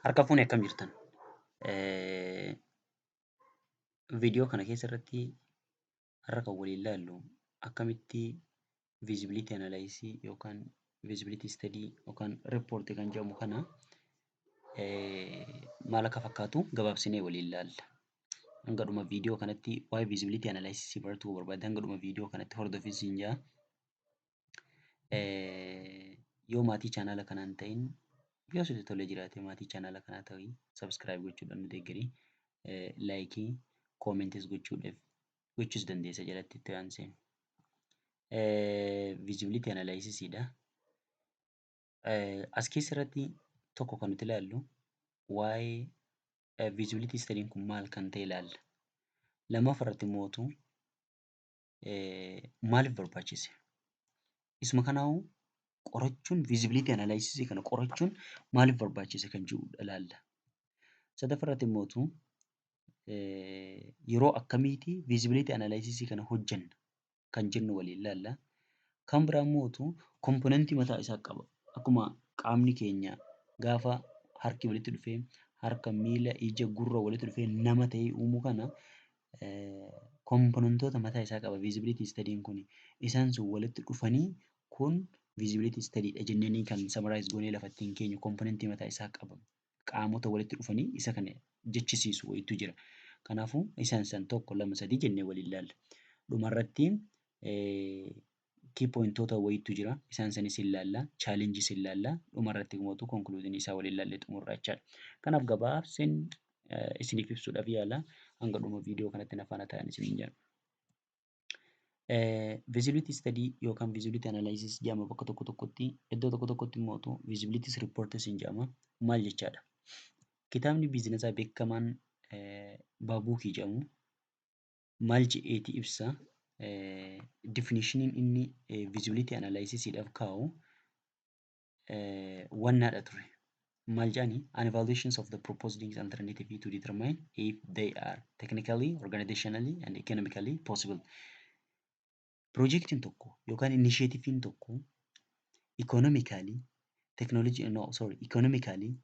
Harka fuune, akkam jirtan? Viidiyoo kana keessatti har'a kan waliin ilaallu akkamitti feasibility analysis yookaan feasibility study yookaan report kan jedhamu kana maal akka fakkaatu gabaabsinee waliin ilaalla. Hanga dhuma viidiyoo kanatti waa'ee feasibility analysis barachuu barbaaddan hanga dhuma viidiyoo kanatti hordofi siin jedha. Yoo maatii chaanaala kanaa hin ta'in, yoo sitti tolee jiraate, maatii chaanaala kanaa ta'ii subscribe gochuudhaan nu deeggari. Like, commentis gochuudhaaf gochuus dandeessa jalatti itti aansee. Feasibility analysisiidha. As keessatti tokko kan nuti ilaallu waa'ee feasibility studyn kun maal kan ta'e ilaalla. Lammaffaa irratti immoo maaliif barbaachise? Isuma kanaa'uu qorachuun, feasibility analysis kana qorachuun maaliif barbaachise kan jedhu ilaalla. Sadaffaa irratti immoo yeroo akkamiiti feasibility analysis kana hojjenna kan jennu waliin ilaalla. Kan biraa immoo componentii mataa isaa qaba. Akkuma qaamni keenya gaafa harki walitti dhufee harka, miila, ija, gurra walitti dhufee nama ta'ee uumu kana componentoota mataa isaa qaba feasibility studyn kun. Isaan sun walitti dhufanii kun feasibility studydha jennee kan summarize goonee lafa ittiin keenyu componentii mataa isaa qaba. Qaamota walitti dhufanii isa kana jechisiisu wayiitu jira. Kanaafuu isaan san tokko, lama, sadii jennee waliin ilaalla. Dhumarratti key pointoota wayiitu jira. Isaan sanis ilaalla. Challenges ilaalla. Dhumarratti immoo conclusionii isaa waliin ilaallee xumurra jechaadha. Kanaaf gabaabseen isiniif ibsuudhaaf yaala. Hanga dhuma viidiyoo kanatti na faana ta'aa isiniin jedha. Feasibility study yookaan feasibility analysis jedhama bakka tokko tokkotti. Iddoo tokko tokkotti immoo feasibility reports jedhama. Maal jechaadha? Kitaabni businessaa beekamaan Baabuukii jedhamu maal jedheeti ibsa? Definitioniin inni feasibility analysisiidhaaf kaa'u wannaadha ture. Maal jedhanii? "An evaluations of the proposed alternative to determine if they are technically, organizationally and economically possible." Piroojeektiin tokko yookaan initiativeiin tokko economically, technology, no, sorry, economically,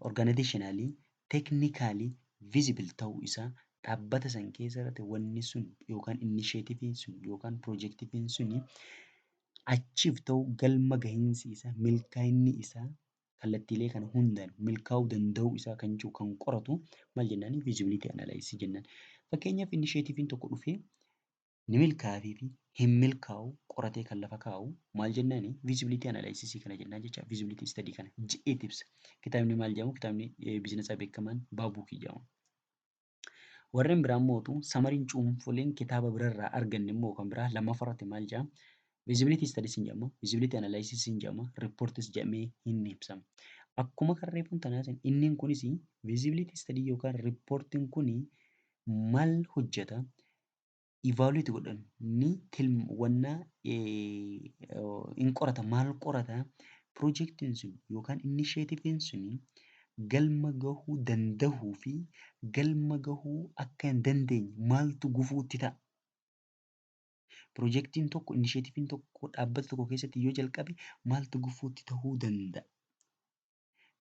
organizationally, technically feasible ta'uu isaa dhaabbata san keessatti wanni sun yookaan initiativeiin sun yookaan piroojeektiin suni achieve ta'uu, galma gahiinsi isaa, milkaa'inni isaa kallattiilee kana hundaan milkaa'uu danda'uu isaa kan jiru kan qoratu maal jennaani? Feasibility analysis jennaan. Fakkeenyaaf, initiativeiin tokko dhufee ni milkaa'aa fi hin milkaa'u qoratee kan lafa kaa'u maal jennaani? Feasibility analysis kana jennaan jecha, feasibility study kana jedheeti ibsa. Kitaabni maal jedhamu? Kitaabni businessaa beekamaan Baabuukii jedhama. Warreen biraa immoo summaryn, cuunfoleen kitaaba birarraa arganne immoo kan biraa lammaffaa irratti maal jedha? Feasibility studies hin jedhama, feasibility analysis hin jedhama, reports jedhamee hin ibsama. Akkuma kan reefuun tanaa inni kunis feasibility study yookaan reportiin kuni maal hojjeta? Evaluate godhan ni wannaa hin qorata. Maal qorata? Piroojeektiin sun yookaan initiativeiin suni galma gahuu dandahuu fi galma gahuu akka hin dandeenye maaltu gufuutti ta'a? Piroojeektiin tokko, initiativeiin tokko dhaabbata tokko keessatti yoo jalqabe maaltu gufuutti ta'uu danda'a?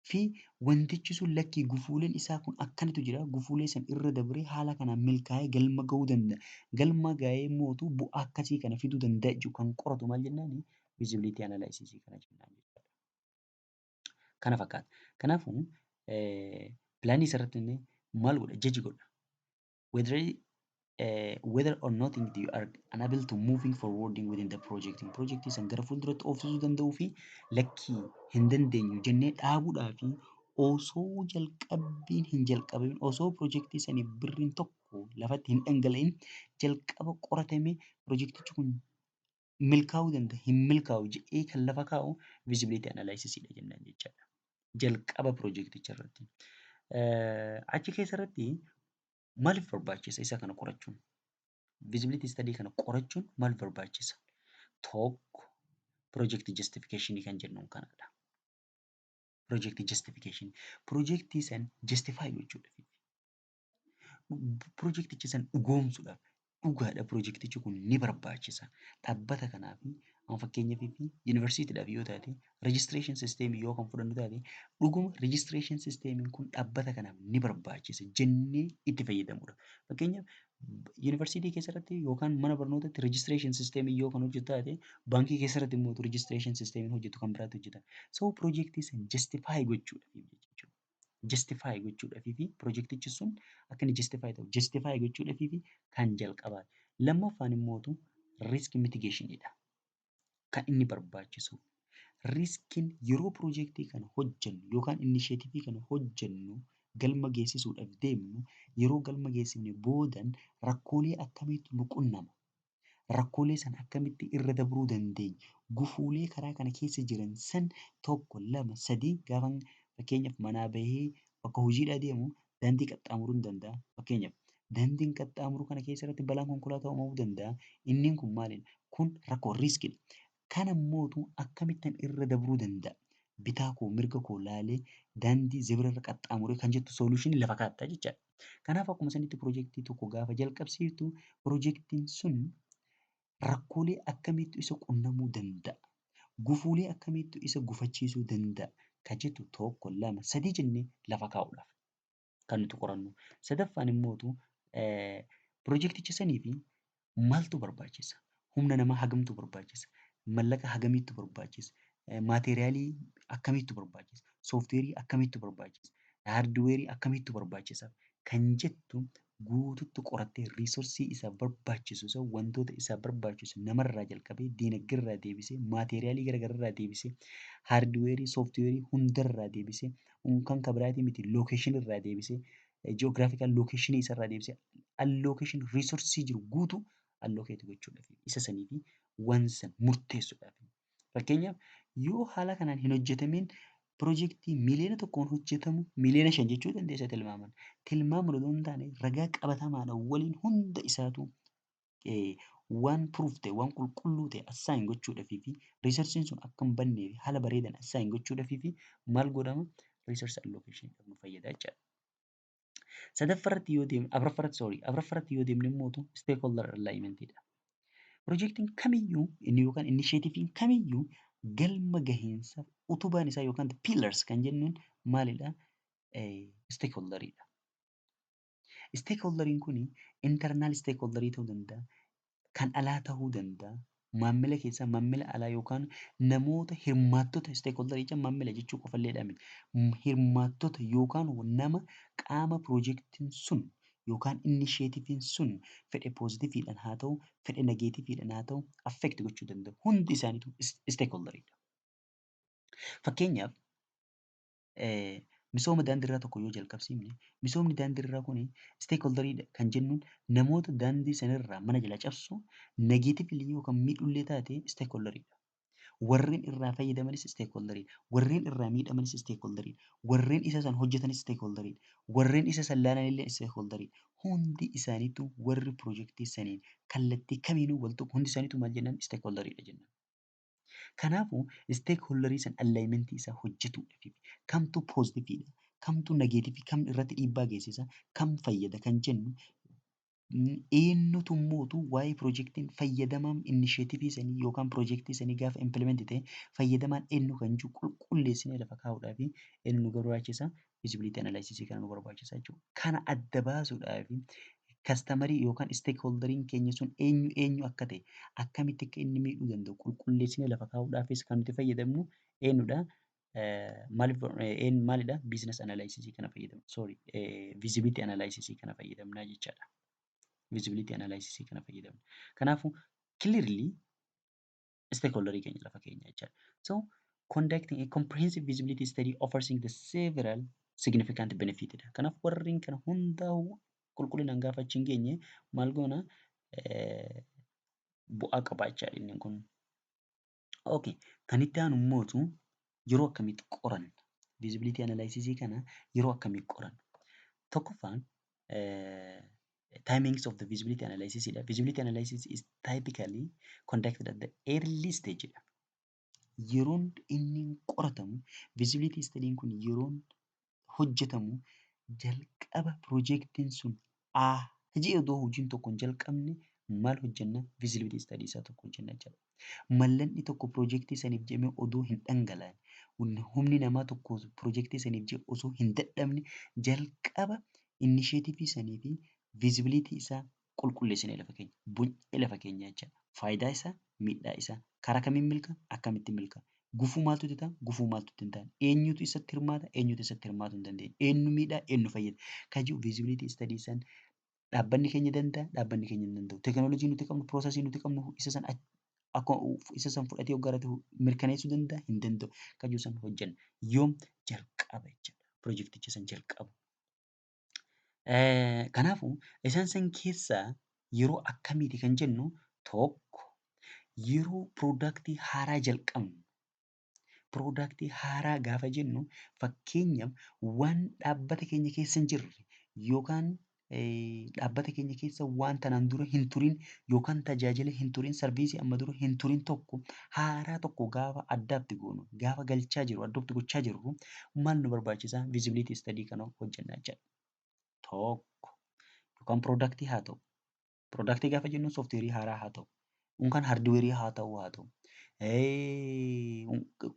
Fi wantichi sun lakkii gufuuleen isaa kun akkanatu jira, gufuulee san irra dabree haala kanaan milkaa'ee galma gahuu danda'a. Galma gahee immoo bu'aa akkasii kana fiduu danda'a jechuu kan qoratu maal jennaani? Feasibility analysis kana jennaan jechuudha. Kana fakkaata. Kanaafuu planii isarratti maal godha? Jaji godha. Whether or not you are unable to moving forward within the project. Projectii san gara fuulduratti oofisuu danda'uu fi lakkii hin dandeenyu jennee dhaabuudhaa fi osoo jalqabbiin hin jalqabamin, osoo piroojeektii saniif birriin tokko lafatti hin dhangala'in jalqaba qoratamee piroojeektichi kun milkaa'uu danda'a, hin milkaa'u jedhee kan lafa kaa'u feasibility analysis dha jennaan jechaadha. Jalqaba piroojeekticha irratti. Achi keessarratti maaliif barbaachisa isa kana qorachuun? Feasibility study kana qorachuun maaliif barbaachisa? Tokko, project justification kan jennuun kanadha. Project justification. Piroojeektii san justify gochuudhaaf. Piroojeekticha san dhugoomsuudhaaf, dhugaadha, piroojeektichi kun ni barbaachisa. Dhaabbata kanaaf Amma fakkeenyaaf yuunivarsiitiidhaaf yoo taate, registration system yoo kan fudhannu taate, dhuguma registration systemiin kun dhaabbata kanaaf ni barbaachisa jennee itti fayyadamudha. Fakkeenyaaf, yuunivarsiitii keessatti yookaan mana barnootaatti registration system yoo kan hojjetu taate, baankii keessatti immoo registration system hojjetu kan biraatu hojjeta. So piroojeektii sana justify gochuudhaaf jechuudha. Justify gochuudhaaf fi piroojeektichi sun akka inni justify ta'u justify gochuudhaaf kan jalqabaati. Lammaffaan immoo risk mitigationidha. Kan inni barbaachisu. Riskiin yeroo piroojeektii kana hojjennu yookaan initiative kana hojjennu galma geessisuudhaaf deemnu, yeroo galma geessifne boodan rakkoolee akkamiitu nu qunnama? Rakkoolee sana akkamitti irra dabruu dandeenya? Gufuulee karaa kana keessa jiran san tokko, lama, sadii gaafa fakkeenyaaf manaa bahee bakka hojiidhaa deemu daandii qaxxaamuruu ni danda'a. Fakkeenyaaf, daandiin qaxxaamuru kana keessatti balaan konkolaataa uumamuu danda'a. Inni kun maalidha? Kun rakkoo, riskiidha. Kana immoo akkamittan irra dabruu danda'a? Bitaa koo mirga koo laalee daandii zebra irra qaxxaamuree kan jettu solution lafa kaa'atta jechaadha. Kanaaf akkuma sanitti piroojeektii tokko gaafa jalqabsiiftu, piroojeektiin sun rakkoolee akkamiitu isa qunnamuu danda'a? Gufuulee akkamiitu isa gufachiisuu danda'a? Kan jettu tokko, lama, sadii jennee lafa kaa'uudhaaf kan nuti qorannu. Sadaffaan immoo piroojeekticha saniif maaltu barbaachisa? Humna namaa hagamtu barbaachisa? Mallaqa hagamiitu barbaachisa? Maateeriyaalii akkamiitu barbaachisa? Sooftiweerii akkamiitu barbaachisa? Haardweerii akkamiitu barbaachisa? Kan jettu guututti qorattee resource isaaf barbaachisu san, wantoota isaaf barbaachisu, namarraa jalqabee, diinagdeerraa deebisee, maateeriyaalii garaagaraa deebisee, haardweerii, sooftiweerii hundarraa deebisee, kan biraatii miti, location irraa deebisee, geographical location isarraa deebisee, allocation resource jiru guutuu allocate gochuudhaaf isa sanii fi waan san murteessuudhaaf. Fakkeenyaaf, yoo haala kanaan hin hojjetamiin piroojeektii 1 miiliyoona hojjetamu 5 miiliyoona jechuu dandeessa tilmaaman. Tilmaama odoo hin taane ragaa qabatamaadhaan waliin hunda isaatu waan proof ta'e, waan qulqulluu ta'e assign gochuudhaafii fi resourceiin sun akka hin badnee fi haala bareedaan assign gochuudhaafii fi maal godhama, resource allocation nu fayyada jechaadha. Sadaffaarratti yoo deemne, afuraffaratti, sorry, afuraffaratti yoo deemne immoo stakeholder alignmentidha. Piroojeektiin kamiyyuu inni yookaan initiativeiin kamiyyuu galma gahiinsa utubaan isaa yookaan pillars kan jennuun maalidha? Stakeholderiidha. Stakeholderiin kun internal stakeholderii ta'uu danda'a, kan alaa ta'uu danda'a, maammila keessaa, maammila alaa yookaan namoota hirmaattota. Stakeholderii jechuun maammila jechuu qofalleedha miti. Hirmaattota yookaan nama qaama piroojeektiin sun yookaan initiativeiin sun fedhe positiveiidhaan haa ta'u, fedhe negativeiidhaan haa ta'u, affect gochuu danda'u. Hundi isaaniitu stakeholderiidha. Fakkeenyaaf, misooma daandiirraa tokko yoo jalqabsiifne, misoomni daandiirraa kun stakeholderii kan jennuun namoota daandii sanarraa mana jalaa cabsu negatively yookaan miidhullee taate stakeholderiidha. Warreen irraa fayyadamanis stakeholderiidha. Warreen irraa miidhamanis stakeholderiidha. Warreen isa sana hojjetanis stakeholderiidha. Warreen isa sana ilaalanillee stakeholderiidha. Hundi isaaniitu warri piroojeektii saniin kallattii kamiinuu wal tuqu hundi isaaniitu maal jennaan? Stakeholderiidha jennaan. Kanaafuu stakeholderii sana alignmentii isaa hojjetuudhaaf kamtu positiveiidha, kamtu negative, kam irratti dhiibbaa geessisa, kam fayyada kan jennu, eenyutu immootu waa'ee piroojeektiin fayyadamaan initiative sanii yookaan piroojeektii sanii gaafa implement ta'e fayyadamaan eenyu kan jiru qulqulleessinee lafa kaa'uudhaaf eenyu nu barbaachisa? Feasibility analysis kana nu barbaachisa jechuudha. Kana adda baasuudhaaf customerii yookaan stakeholderiin keenya sun eenyu eenyu akka ta'e, akkamitti akka inni miidhuu danda'u qulqulleessinee lafa kaa'uudhaafis kan nuti fayyadamnu eenyudha? Maalidha? Business analysis kana fayyadamna. Sorry, feasibility analysis kana fayyadamna jechaadha. Feasibility analysis kana fayyadamna. Kanaafuu clearly stakeholderii keenya lafa keenya jechaadha. So conducting a comprehensive feasibility study offers the several significant benefit dha. Kanaaf warreen kana hundaa'uu qulqullinaan gaafa achi hin geenye maal goona, bu'aa qabaachaa inni kun. Okay, kan itti aanu immootu yeroo akkamitti qoranna? Feasibility analysis kana yeroo akkamii qoranna? Tokkoffaan timings of the feasibility analysis dha. Feasibility analysis is typically conducted at the early stage dha. Yeroon inni qoratamu, feasibility study kun yeroon hojjetamu, jalqaba piroojeektiin sun hojii odoo hojiin tokko hin jalqabne Maal hojjenna? Feasibility study isaa tokko hojjenna jechuudha. Mallaqni tokko piroojeektii saniif jedhamee odoo hin dhangalaane, humni namaa tokko piroojeektii saniif jedhe osoo hin dadhabne, jalqaba initiative sanii fi feasibility isaa qulqulleessinee lafa keenya. Bocnee lafa keenya jechuudha. Faayidaa isaa, miidhaa isaa, karaa kamiin milkaa'a, akkamitti milkaa'a? Gufuu maaltu itti ta'a? Gufuu maaltu itti hin taane? Eenyutu isatti hirmaata? Eenyutu isatti hirmaatuu hin dandeenye? Eenyu miidhaa? Eenyu fayyada? Kan jiru feasibility study san dhaabbanni keenya danda'a, dhaabbanni keenya hin danda'u. Teekinooloojii nuti qabnu, processii nuti qabnu isa san akkuma isa san fudhatee hoggaa mirkaneessuu danda'a, hin danda'u. Kan jiru san hojjenna. Yoom jalqaba jechuudha. Piroojeekticha san jalqabu. Kanaafuu isaan san keessaa yeroo akkamiiti kan jennu, tokko yeroo productii haaraa jalqabnu. Productii haaraa gaafa jennu, fakkeenyaaf waan dhaabbata keenya keessa hin jirre yookaan dhaabbata keenya keessa waan tanaan dura hin turin yookaan tajaajila hin turin, serviceii amma dura hin turin tokko haaraa tokko gaafa addaatti goonu, gaafa galchaa jiru, adopt gochaa jirru, maal nu barbaachisaa? Feasibility study kana hojjennaa jechuudha. Tokko yookaan productii haa ta'u. Productii gaafa jennu softwareii haaraa haa ta'u, yookaan hardwareii haa ta'u.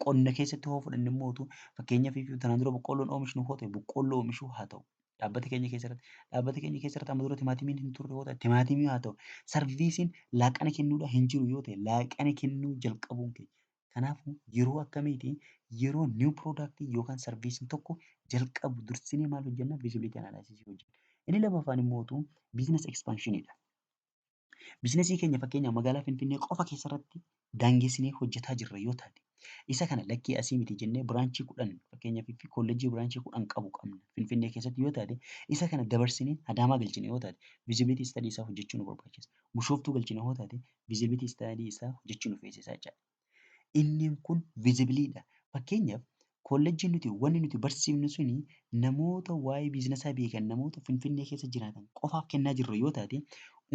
Qonna keessatti hoo fudhanne immoo, fakkeenyaaf tanaan dura boqqoolloon oomishnu hoo ta'e, boqqoolloo oomishuu haa ta'u. Dhaabbata keenya keessatti amma dura timaatimiin hin turre yoo ta'e, timaatimii haa ta'u. Serviceiin laaqana kennuudhaan hin jiru yoo ta'e, laaqana kennuu jalqabuun keenya. Kanaafuu yeroo akkamiiti? Yeroo new productii yookaan serviceiin tokko jalqabu dursinee maal hojjenna? Feasibility analysisii hojjenna. Inni lammaffaan immoo business expansioniidha. Businessii keenya fakkeenyaaf magaalaa Finfinnee qofa keessatti daangessinee hojjetaa jirra yoo taate, isa kana lakkii asii miti jennee branchii 10, fakkeenyaaf kolleejjii branchii 10 qabu qabna Finfinnee keessatti yoo taate, isa kana dabarsinee Adaamaa galchine yoo taate, feasibility study isaa hojjechuu nu barbaachisa. Bishooftuu galchine yoo taate, feasibility study isaa hojjechuu nu feesisa jechaadha. Inni kun feasibleiidha. Fakkeenyaaf kolleejjiin nuti wanni nuti barsiifnu suni namoota waa'ee businessaa beekan, namoota Finfinnee keessa jiraatan qofaaf kennaa jirra yoo taate,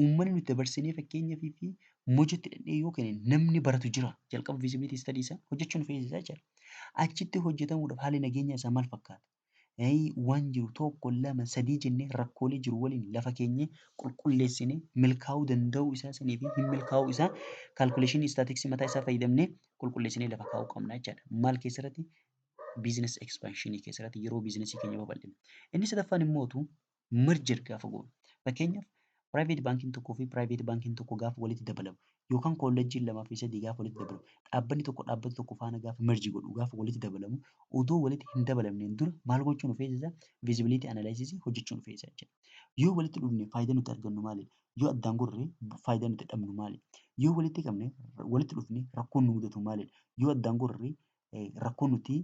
uummanni nuti dabarsinee fakkeenyaaf fi Mojotti dhaqnee yoo kennine namni baratu jira. Jalqaba feasibility study isaa hojjechuu nu feesisa jechaadha. Achitti hojjetamuudhaaf haalli nageenya isaa maal fakkaata? Waan jiru tokko, lama, sadii jennee rakkoolee jiru waliin lafa keenyee qulqulleessinee milkaa'uu danda'uu isaa sanii fi hin milkaa'uu isaa calculationii statisticsii mataa isaa fayyadamnee qulqulleessinee lafa kaa'uu qabna jechaadha. Maal keessatti? Business expansionii keessatti, yeroo businessii keenya babal'ifnu. Inni sadaffaan immootu merger gaafa goonu. Fakkeenyaaf private baankiin tokkoo fi private baankiin tokko gaafa walitti dabalamu, yookaan kolleejjiin lamaa fi sadii gaafa walitti dabalamu, dhaabbanni tokko dhaabbata tokko faana gaafa merge godhu, gaafa walitti dabalamu, odoo walitti hin dabalamneen dura maal gochuu nu feesisa? Feasibility analysisii hojjechuu nu feesisa jechuudha. Yoo walitti dhufne faayidaa nuti argannu maali? Yoo addaan gorre faayidaa nuti dhabnu maali? Yoo walitti qabne, walitti dhufne rakkoon nu mudatu maalidha? Yoo addaan gorre rakkoon nuti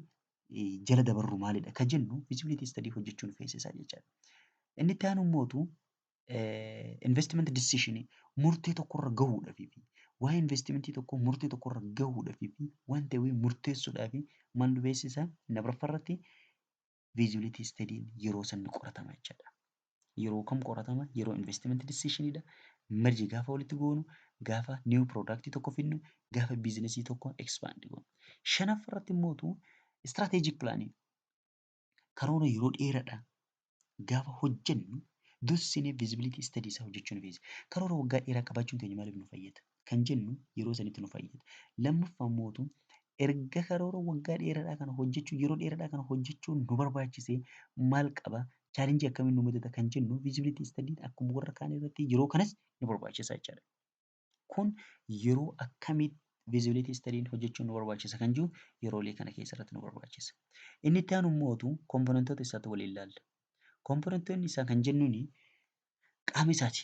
jala dabarru maalidha? Ka jennu feasibility study hojjechuu nu feesisa jechaadha. Inni itti aanu immootu investment decision, murtee tokkorra gahuudhaaf, waa'ee investmentii tokkoo murtee tokkorra gahuudhaaf fi wanta wayii murteessuudhaaf maal nu beeksisa? Inni afuraffaa irratti feasibility studyn yeroo san qoratama jechaadha. Yeroo kam qoratama? Yeroo investment decisionidha. Merge gaafa walitti goonu, gaafa new product tokko fidnu, gaafa businessii tokko expand goonu. Shanaffaa irratti immootu strategic planning, karoora yeroo dheeraadha gaafa hojjennu, dursinee feasibility study isaa hojjechuu nu feesisa. Karoora waggaa dheeraa qabaachuun keenya maaliif nu fayyada? Kan jennu yeroo sanitti nu fayyada. Lammaffaa immootu erga karoora waggaa dheeraadhaa kana hojjechuu, yeroo dheeraadhaa kana hojjechuun nu barbaachisee, maal qaba? Challengeii akkamii nu mudata kan jennu, feasibility studyn akkuma warra kaan irratti yeroo kanas nu barbaachisa jechaadha. Kun yeroo akkamitti feasibility studyn hojjechuun nu barbaachisa kan jiru, yeroolee kana keessatti nu barbaachisa. Inni itti aanu immootu componentoota isaatu waliin ilaalla. Componentoonni isaa kan jennuuni qaama isaati.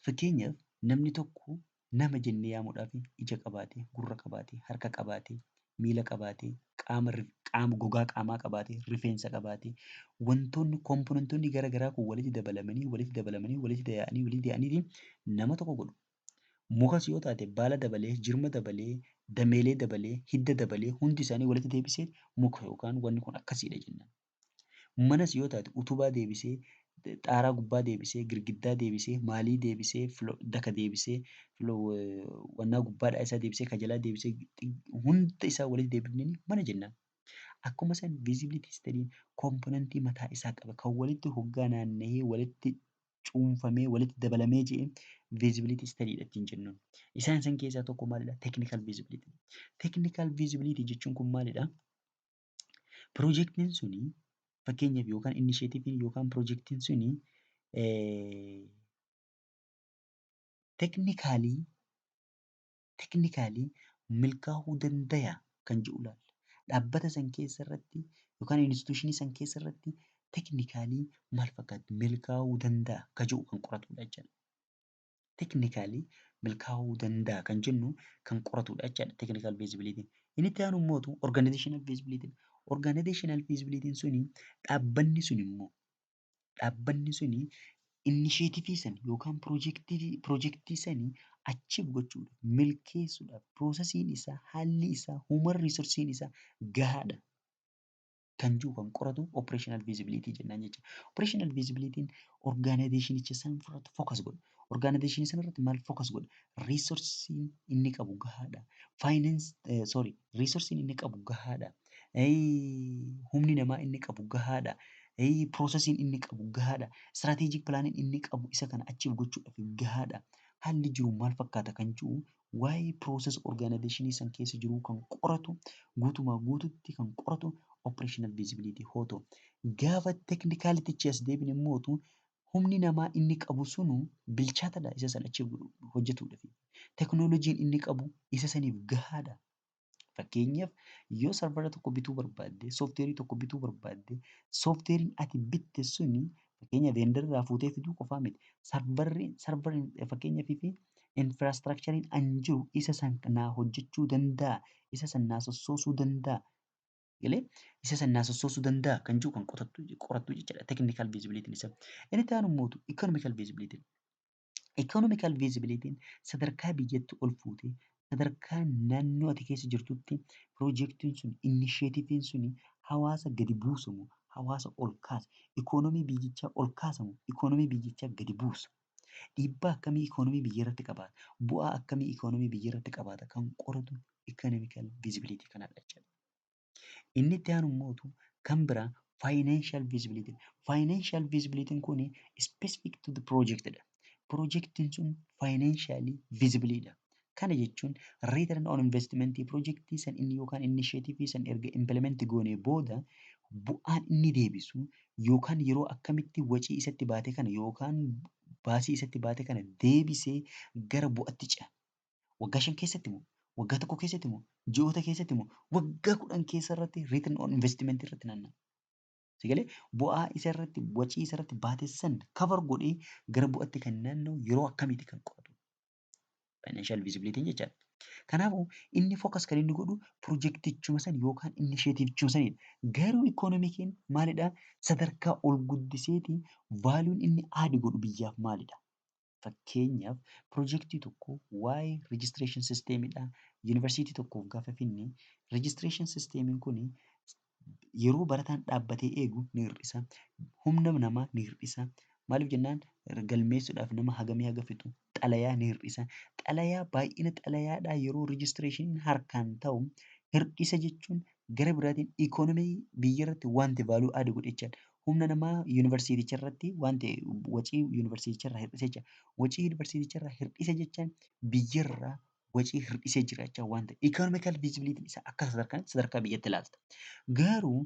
Fakkeenyaaf namni tokko nama jennee yaamuudhaaf ija qabaatee, gurra qabaatee, harka qabaatee, miila qabaatee, qaama gogaa qaamaa qabaatee, rifeensa qabaatee, wantoonni componentoonni gara garaa kun walitti dabalamanii, walitti dabalamanii, walitti yaa'anii, walitti yaa'anii nama tokko godhu. Mukas yoo taate baala dabalee, jirma dabalee, dameelee dabalee, hidda dabalee, hundi isaanii walitti deebisee muka yookaan wanni kun akkasiidha jenna. Manas yoo taate utubaa deebisee, xaaraa gubbaa deebisee, girgiddaa deebisee, maalii deebisee, daka deebisee, wannaa gubbaadhaa isaa deebisee, ka jalaa deebisee, hunda isaa walitti deebifnee mana jennaan. Akkuma san feasibility studyn componentii mataa isaa qaba. Kan walitti hoggaa naanna'ee walitti Cuunfamee walitti dabalamee jedhee feasibility study dha ittiin jennuun. Isaan san keessaa tokko maalidha? Technical feasibility. Technical feasibility jechuun kun maalidha? Piroojeektiin suni fakkeenyaaf yookaan initiativeiin yookaan piroojeektiin suni technically milkaa'uu danda'a kan jedhu ilaalla. Dhaabbata san keessarratti yookaan institutionii san keessarratti technically maal fakkaata, milkaa'uu danda'a kan jedhu kan qoratudha jechuudha. Technically milkaa'uu danda'a kan jennu kan qoratudha jechaadha technical feasibilityn. Inni itti aanu immoo organizational feasibility. Organizational feasibilityn suni dhaabbanni sun immoo dhaabbanni suni initiative sana yookaan piroojeektii sanii achieve gochuudhaaf, milkeessuudhaaf, processiin isaa, haalli isaa, human resourceiin isaa gahaadha kan jiru kan qoratu operational feasibility jennaan jechuudha. Operational feasibilityn organizationicha sana irratti focus godha. Organizationii sana irratti maal focus godha? Resourceiin inni qabu gahaadha. Finance, sorry, resourceiin inni qabu gahaadha. Humni namaa inni qabu gahaadha. Processiin inni qabu gahaadha. Strategic planiin inni qabu isa kana achieve gochuudhaaf gahaadha. Haalli jiru maal fakkaata kan jiru waa'ee process organizationii san keessa jiruu kan qoratu, guutumaa guututti kan qoratu operational feasibility hoo ta'u. Gaafa technicalitychi as deebine immoo, humni namaa inni qabu sunu bilchaataadha isa sana achieve hojjetuudhaaf. Teknooloojiin inni qabu isa saniif gahaadha. Fakkeenyaaf, yoo servera tokko bituu barbaadde, softwareii tokko bituu barbaadde, softwareiin ati bitte suni fakkeenya vendor irraa fuutee fiduu qofaa miti. Serverri fakkeenyaaf fi infrastructureiin an jiru isa san naa hojjechuu danda'a, isa san naa sossoosuu danda'a. Galee isa san naa sossoosuu danda'a kan jiru kan qorattu jechuudha technical feasibilityn isaa. Inni itti aanu immoo economical feasibility. Economical feasibilityn sadarkaa biyyatti ol fuutee sadarkaa naannoo ati keessa jirtutti piroojeektiin sun, initiativeiin suni hawaasa gadi buusa moo hawaasa ol kaasa? Ikoonomii biyyichaa ol kaasa moo ikoonomii biyyichaa gadi buusa? Dhiibbaa akkamii ikoonomii biyya irratti qabaata? Bu'aa akkamii ikoonomii biyya irratti qabaata? Kan qoratu economical feasibility kanadha jechuudha. Inni itti aanu immoo kan biraa financial feasibility. Financial feasibilityn kun specific to the project dha. Piroojeektiin sun financially feasible dha. Kana jechuun return on investment piroojeektii san inni yookaan initiative san erga implement goonee booda bu'aan inni deebisu yookaan yeroo akkamitti wacii isatti baate kana yookaan baasii isatti baate kana deebisee gara bu'aatti ce'a. Waggaa 5 keessatti moo? Waggaa tokko keessatti moo? Ji'oota keessatti moo? Waggaa 10 keessa irratti return on investment irratti naanna'a. Si galee, bu'aa isa irratti wacii isa irratti baate san cover godhee gara bu'aatti kan naanna'u yeroo akkamiiti kan qoratu. Financial feasibility jechaadha. Kanaafuu inni focus kan inni godhu piroojeektichuma sana yookaan initiativechuma sanidha. Garuu economiciin maalidhaa? Sadarkaa ol guddiseeti valueun inni add godhu biyyaaf maalidha? Fakkeenyaaf, piroojeektii tokko waa'ee registration systemidha. Yuunivarsiitii tokkoof gaafa finne, registration systemiin kuni yeroo barataan dhaabbatee eegu ni hir'isa. Humna namaa ni hir'isa. Maaliif jennaan, galmeessuudhaaf nama hagamii haga fixu, xalayaa ni hir'isa. Xalayaa, baay'ina xalayaadhaa yeroo registrationiin harkaan ta'u hir'isa jechuun gara biraatiin ikoonomii biyya irratti wanti value add godhe jechaadha. Humna namaa yuunivarsiiticha irratti wanti wacii yuunivarsiiticha irraa hir'ise jecha. Wacii yuunivarsiiticha irraa hir'ise jechaan biyyarraa wacii hir'isee jira jecha waan ta'eef. Economical feasibilityn isaa akka sadarkaa biyyatti ilaalta. Garuu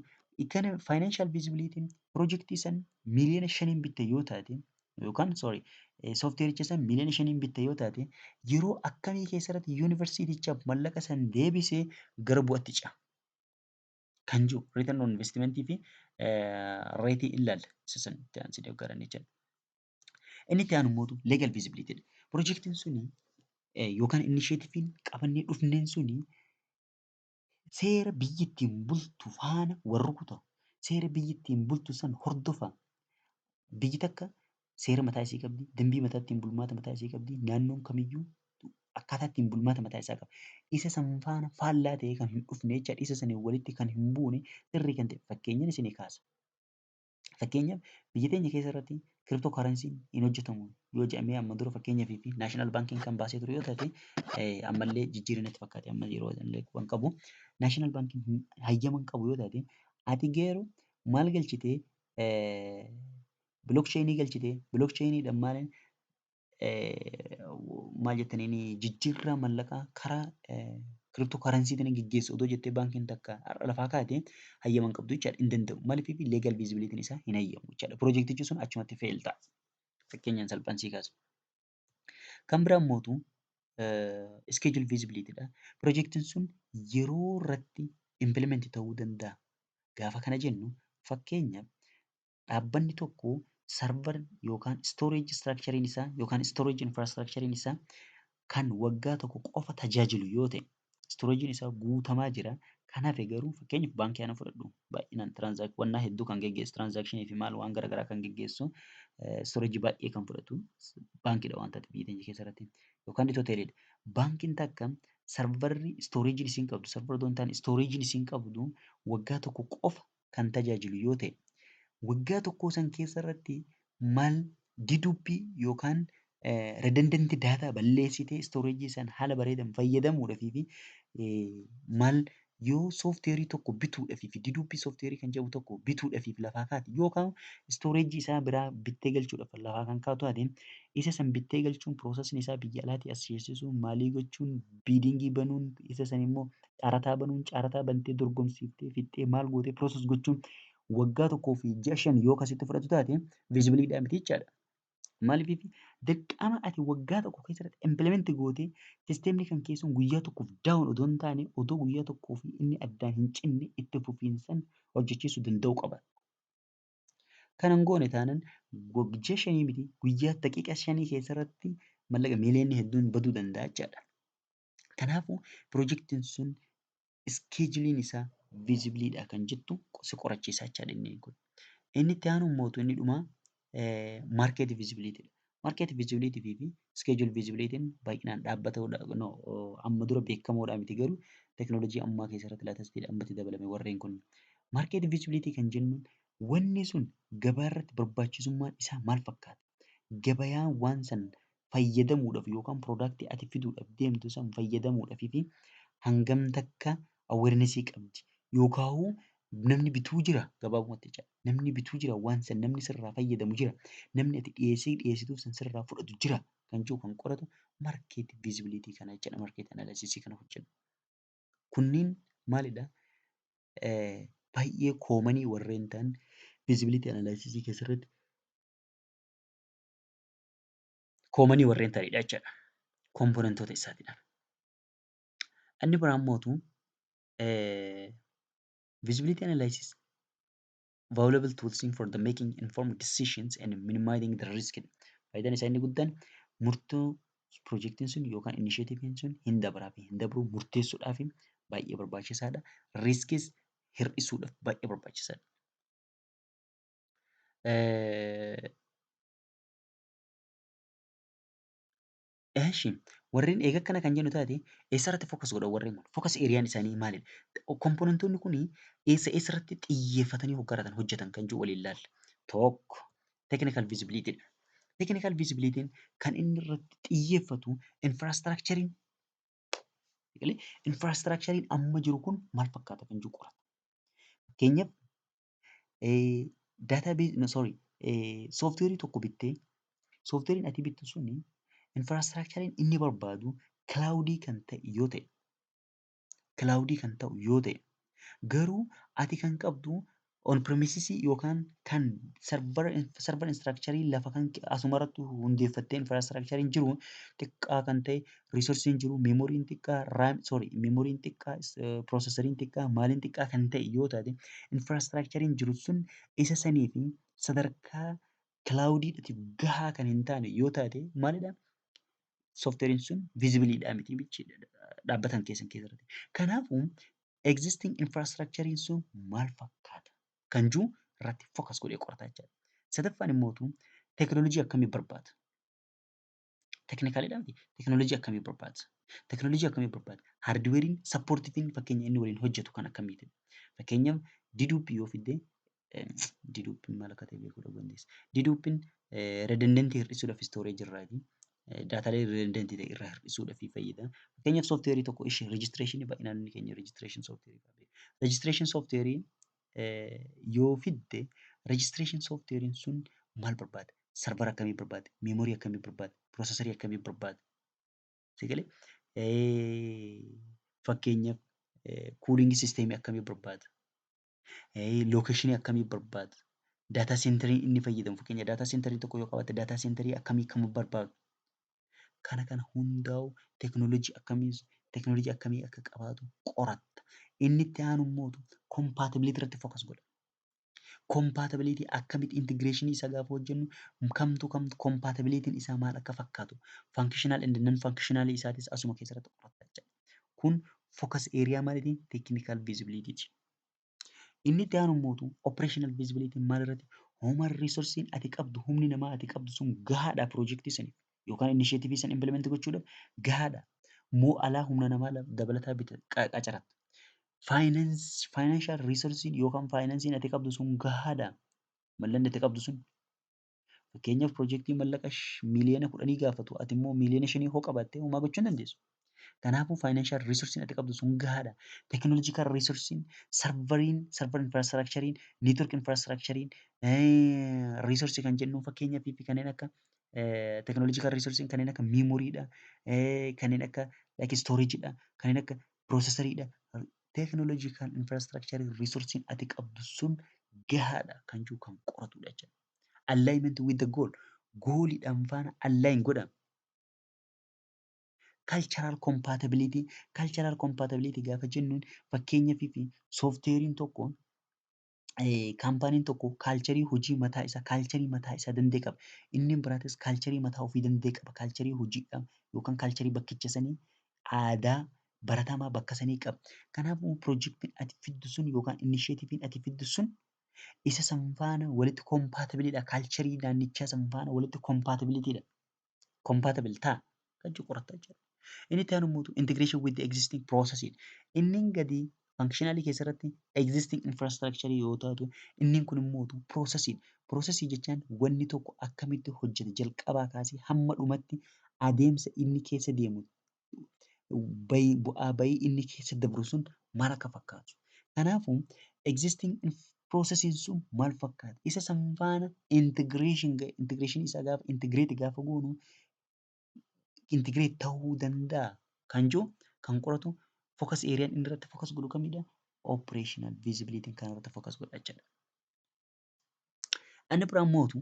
financial feasibilityn piroojeektii san miiliyoona 5n bitte yoo taate yookaan, sorry, softwareicha san miiliyoona 5n bitte yoo taate, yeroo akkamii keessatti yuunivarsiitichaaf mallaqa san deebisee gara bu'aatti ce'a? Kan jiru return on investment fi rateii ilaalla. Isa san itti aansee deeggaran jechuudha. Inni itti aanu immoo legal feasibility dha. Piroojeektiin suni yookaan initiativeiin qabannee dhufneen suni seera biyyi ittiin bultu faana wal rukuta. Seera biyyi ittiin bultu san hordofa. Biyyi takka seera mataa isii qabdi, dambii mataa ittiin bulmaata mataa isii qabdi, naannoon kamiyyuu akkaataa ittiin bulmaata mataa isaa qaba. Isa san faana faallaa ta'ee kan hin dhufne jechaadha. Isa saniin walitti kan hin buune, sirrii kan ta'e fakkeenyan isinii kaasa. Fakkeenyaaf, biyya teenya keessa irratti crypto currencyn hin hojjetamu yoo jedhamee, amma dura fakkeenyaaf fi national baankiin kan baasee ture yoo taate, ammallee jijjiirri natti fakkaate, amma yeroo illee kan qabu national baankiin hayyama hin qabu yoo taate, ati garuu maal galchitee Blockchainii galchitee blockchainiidhaan maaliin maal jettaniin jijjiirraa mallaqaa karaa crypto currencyitiin geggeessu odoo jettee baankiin takka har'a lafaa kaate hayyama hin qabdu jechaadha. Hin danda'u. Maaliif? Legal feasibilityn isaa hin hayyamu jechaadha. Piroojeektichi sun achumatti fail ta'a. Fakkeenyaan salphaan sii kaasa. Kan biraa immootu schedule feasibilitydha. Piroojeektiin sun yeroo irratti implement ta'uu danda'a. Gaafa kana jennu, fakkeenyaaf, dhaabbanni tokko server yookaan storage structurein isaa yookaan storage infrastructurein isaa kan waggaa tokko qofa tajaajilu yoo ta'e, storagein isaa guutamaa jira. Kan hafe garuu, fakkeenyaaf, baankii ana fudhadhu, baay'inaan wannaa hedduu kan geggeessu, transactionii fi maal waan garaagaraa kan geggeessu, storage baay'ee kan fudhatu baankiidha waan taate biyya teenya keessatti yookaan itoo ta'edha. Baankiin takka serverri storagein isiin qabdu, server otoo hin taane storagein isiin qabdu, waggaa tokko qofa kan tajaajilu yoo ta'e, waggaa tokko san keessa irratti maal dedupe yookaan redundant data balleessitee storage san haala bareedan fayyadamuudhaafii fi maal yoo softwareii tokko bituudhaafii fi dedupe softwareii kan jedhamu tokko bituudhaafii lafaa kaate yookaan storage isaa biraa bittee galchuudhaaf lafaa kan kaatu taate, isa san bittee galchuun processni isaa biyya alaatii as ceesisuun, maalii gochuun, biddingii banuun, isa san immoo caarataa banuun, caarataa bantee dorgomsiiftee fixxee maal gootee process gochuun waggaa 1 fi ji'a 5 yoo kasitti fudhatu taate feasibleiidhaa miti jechaadha. Maaliif? Dirqama ati waggaa tokko keessatti implement gootee systemni kan keessan guyyaa tokkoof down odoo hin taane, odoo guyyaa tokkoof inni addaan hin cinne itti fufiinsaan hojjechiisuu danda'uu qaba. Kana hin goone taanaan ji'a 5 miti, guyyaa daqiiqaa 5 keessatti mallaqa miiliyoonni hedduun baduu danda'a jechaadha. Kanaafuu piroojeektiin sun scheduleiin isaa feasibleiidha kan jettu si qorachiisa jechaadha inni kun. Inni itti aanu immoo inni dhumaa market feasibilitydha. Market feasibility fi schedule feasibilityn baay'inaan dhaabbata amma dura beekamoodha miti, garuu teekinooloojii ammaa keessatti latestiidha ammatti dabalame warreen kun. Market feasibility kan jennuun wanni sun gabaa irratti barbaachisummaan isaa maal fakkaata? Gabayaan waan san fayyadamuudhaaf yookaan productii ati fiduudhaaf deemtu san fayyadamuudhaaf fi hangam takka awarenessii qabdi yookaan namni bituu jira gabaabumatti jechaadha. Namni bituu jira, waan san namni sirraa fayyadamu jira. Namni ati dhiyeessii dhiyeessituuf san sirraa fudhatu jira kan jiru kan qoratu market feasibility kana jechaadha. Market analysis kana hojjennu. Kunniin maalidhaa? Baay'ee commonii warreen ta'an feasibility analysis keessatti commonii warreen ta'anidha jechaadha. Componentoota isaatiidha. Inni biraa immootu feasibility analysis valuable tools for the making informed decisions and minimizing the risk. Faayidaan isaa inni guddaan murtoo piroojeektiin sun yookaan initiativeiin sun hin dabraa fi hin dabruu murteessuudhaaf baay'ee barbaachisaadha. Riskiis hir'isuudhaaf baay'ee barbaachisaadha. Eeshi, warreen eega akkana kan jennu taate, eessarratti focus godhan warreen kun? Focus areaan isaanii maalidha? Componentoonni kun eessa eessarratti xiyyeeffatanii hoggaratan hojjetan kan jiru waliin ilaalla. Tokko technical feasibilitydha. Technical feasibilityn kan inni irratti xiyyeeffatu infrastructureiin amma jiru kun maal fakkaata kan jiru qorata. Fakkeenyaaf, database, no, sorry, softwareii tokko bittee softwareiin ati bittu suni infrastructureiin inni barbaadu cloudii kan ta'e yoo ta'e, cloudii kan ta'u yoo ta'e, garuu ati kan qabdu on premises yookaan kan server infrastructure lafa kan asumarratti hundeeffattee infrastructureiin jiru xiqqaa kan ta'e, resourceiin jiru memoryn xiqqaa, RAM, sorry, memoryn xiqqaa, processoriin xiqqaa, maaliin xiqqaa kan ta'e yoo taate, infrastructureiin jiru sun isa sanii fi sadarkaa cloudiidhaatiif gahaa kan hin taane yoo taate, maalidhaa, softwareiin sun feasibleiidhaa miti dhaabbatan keessan keessatti. Kanaafuu existing infrastructureiin sun maal fakkaata kan jiru irratti focus godhee qorata jechaadha. Sadaffaan immootu teekinooloojii akkamii barbaada? Technicaliidhaa miti, teekinooloojii akkamii barbaada? Teekinooloojii akkamii barbaada? Hardwareiin supportiveiin fakkeenya inni waliin hojjetu kan akkamiiti? Fakkeenyaaf, dedupe yoo fidde, dedupeiin maal akka ta'e beekuu dhabuu dandeessa. Dedupeiin redundantii hir'isuudhaaf storage irraati. Datalee redundantii ta'e irraa hir'isuudhaaf fayyada. Fakkeenyaaf, softwareii tokko ishee registrationii, baay'inaan inni keenya registration softwareii. Registration softwareii yoo fidde, registration softwareiin sun Maal barbaada? Server akkamii barbaada? Memory akkamii barbaada? Processor akkamii barbaada? Sigalee fakkeenyaaf cooling system akkamii barbaada? Location akkamii barbaada? Data center inni fayyadamu, fakkeenya data center tokko yoo qabaate, data center akkamii kan barbaadu? Kana kana hundaa'u teekinooloojii akkamii akka qabaatu qoratta. Inni itti aanu immoo compatibility irratti focus godha. Compatibility akkamitti integration isaa gaafa hojjennu kamtu kamtu compatibilityn isaa maal akka fakkaatu, functional and non functional isaatis asuma keessatti qoratta jechuudha. Kun focus area maaliiti? Technical feasibilityti. Inni itti aanu immoo operational feasibility maal irratti? Human resource ati qabdu, humni namaa ati qabdu sun gahaadha piroojeektii saniif yookaan initiative sana implement gochuudhaaf gahaadha. Moo alaa humna namaa dabalataa qacaratta? Financial resource yookaan faayinaansiin ati qabdu sun gahaadha. Mallaqni ati qabdu sun, fakkeenyaaf, piroojeektii mallaqa 10 miiliyoona gaafatu ati immoo 5 miiliyoona hoo qabaatte homaa gochuu hin dandeessu. Kanaafuu financial resource ati qabdu sun gahaadha. Technological resource, serveriin, server infrastructure, network infrastructure, resource kan jennu fakkeenyaaf kanneen akka technological resource, kanneen akka memorydha, kanneen akka like storagedha, kanneen akka processoridha. Technological infrastructure resource ati qabdu sun gahaadha kan jiru kan qoratudha jechuudha. Alignment with the goal. Goaliidhaan faana align godha. Cultural compatibility. Cultural compatibility gaafa jennuun, fakkeenyaaf, softwareiin tokko, companyn tokko culture hojii mataa isaa, culture mataa isaa danda'e qaba. Inni biraatis culture mataa ofii danda'e qaba. Culture hojiidhaa yookaan culture bakkicha sanii, aadaa baratamaa bakka sanii qaba. Kanaafuu piroojeektiin ati fiddu sun yookaan initiativeiin ati fiddu sun isa san faana walitti compatibledha. Culture naannichaa san faana walitti compatibilitydha. Compatible ta'a kan jedhu qoratta jechuudha. Inni itti aanu immoo integration with the existing process. Inni gadi functional keessatti existing infrastructure yoo taatu, inni kun immoo process. Process jechaan wanni tokko akkamitti hojjeta, jalqabaa kaasee hamma dhumatti adeemsa inni keessa deemu, bu'aa bahii inni keessa dabru sun maal akka fakkaatu. Kanaafuu existing processiin sun maal fakkaata? Isa san faana integration isaa gaafa integrate gaafa goonu integrate ta'uu danda'a kan jiru kan qoratu, focus area inni irratti focus godhu kamidha? Operational feasibility kan irratti focus godha jechuudha. Inni biraan mootu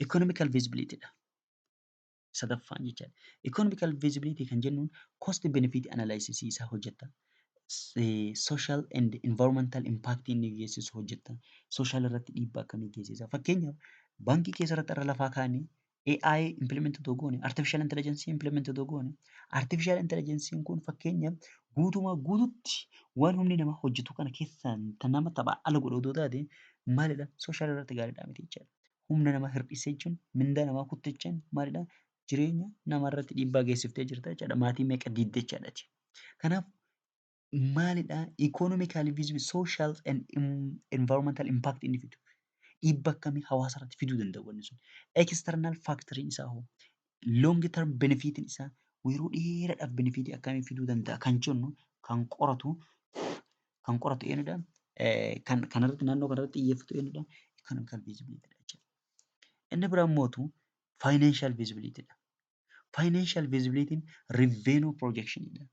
economical feasibility dha. Sadaffaan jechaadha. Economical feasibility kan jennuun cost benefit analysis isaa hojjeta. Social and environmental impact inni geessisu hojjeta. Social irratti dhiibbaa akkamii geessisa? Fakkeenyaaf, baankii keessa irratti irra lafaa kaanii AI implement otoo goone, artificial intelligence implement otoo goone, artificial intelligence kun fakkeenyaaf guutumaa guututti waan humni namaa hojjetu kana keessaa nama taphaa ala godhu otoo taate maalidha? Social irratti gaariidha miti jechaadha. Humna namaa hir'isee jechuun, mindaa namaa kutte jechuun maalidha? Jireenya namaa irratti dhiibbaa geessiftee jirta jechaadha. Maatii meeqa diigde jechaadha. Kanaaf maalidha? Economically feasible, social and environmental impact inni fidu. Dhiibbaa akkamii hawaasa irratti fiduu danda'u wanni sun? External factoriin isaa hoo? Long term benefitiin isaa yeroo dheeraadhaaf benefit akkamii fiduu danda'a kan jennu kan qoratu eenyudha? Kan kanarratti, naannoo kanarratti xiyyeeffatu eenyudha? Economical feasibility dha jechuudha. Inni biraa immoo financial feasibility dha. Financial feasibility revenue projection dha.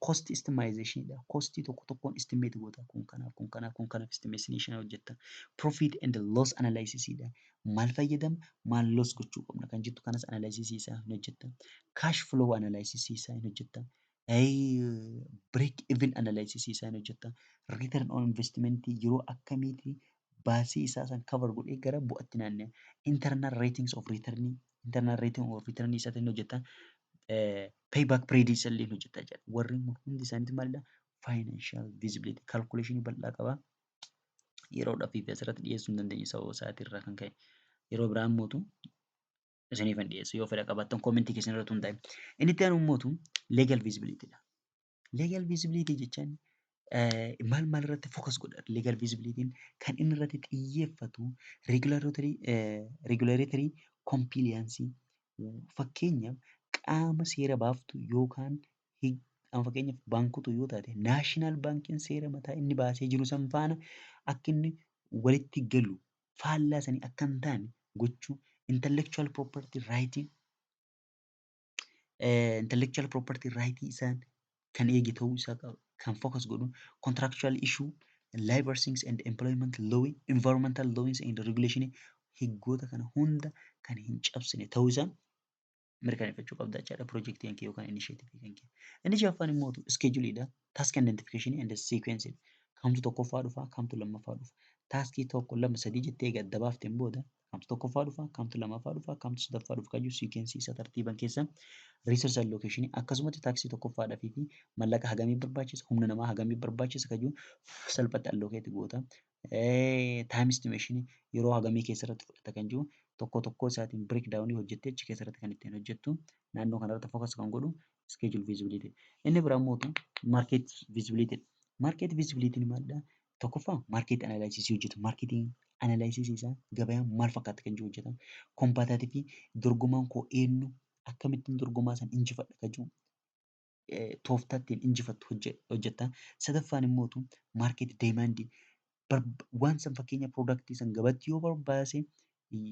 Cost estimation dha. Cost tokko tokkoon estimate goota. Kun kanaaf, kun kanaaf, kun kanaaf estimation hojjetta. Profit and loss analysis dha. Maal fayyadamna, maal loss gochuu qabna kan jettu kanas analysis isaa ni hojjetta. Cash flow analysis isaa ni hojjetta. Break even analysis isaa ni hojjetta. Return on investment yeroo akkamiiti baasii isaa san cover godhee gara bu'aatti naanna'a. Internal ratings of return, internal rating of return isaatiin ni hojjetta. Payback period isa illee ni hojjetta jechuudha. Warreen kun hundi isaaniitu maalidha? Financial feasibility calculation bal'aa qaba. Yeroodhaaf fi asirratti dhiyeessuu hin dandeenye sababa sa'aatii irraa kan ka'e. Yeroo biraa immoo isiniifan dhiyeessa yoo fedha qabaattan comment keessan irratti hundaa'e. Inni itti aanu immoo legal feasibility dha. Legal feasibility jechaan maal maal irratti focus godha? Legal feasibility kan inni irratti xiyyeeffatu regulatory compliance, fakkeenyaaf qaama seera baaftu yookaan fakkeenyaaf baankota yoo taate, national baankiin seera mataa inni baasee jiru san faana akka inni walitti galu. Faallaa sanii akka hin taane gochuu, intellectual property right isaan kan eege ta'uu isaa kan focus godhu, contractual issue, labor things and employment law, environmental laws and regulation, higgoota kana hunda kan hin cabsine ta'uu isaa mirkaneeffachuu qabda jechaadha piroojeektii kee yookaan initiative kan kee. Inni jahaffaan immoo scheduleidha. Task identification and sequence. Kamtu tokkoffaa dhufa, kamtu lammaffaa dhufa? Taskii tokko, lama, sadii jettee eega adda baafteen booda kamtu tokkoffaa dhufa, kamtu lammaffaa dhufa, kamtu sadaffaa dhufa kan jiru sequence isa tartiiban keessa resource allocation, akkasumatti taskii tokkoffaadhaa fi mallaqa hagamii barbaachisa, humna namaa hagamii barbaachisa kan jiru salphatti allocate goota. Time estimation, yeroo hagamii keessatti fudhata kan jiru tokko tokko isaatiin break down hojjettee achi keessatti kan ittiin hojjettu naannoo kanarratti focus kan godhu schedule feasibility. Inni biraa immoo market feasibility. Market feasibility maalidha? Tokkoffaa market analysis hojjetu. Marketing analysis isaa gabayaan maal fakkaata kan jiru hojjeta. Competitive, dorgomaan koo eenyu, akkamittiin dorgomaa sana injifadha kan jiru tooftaa ittiin injifattu hojjetta. Sadaffaan immoo market demand, waan san fakkeenya product san gabatti yoo barbaase,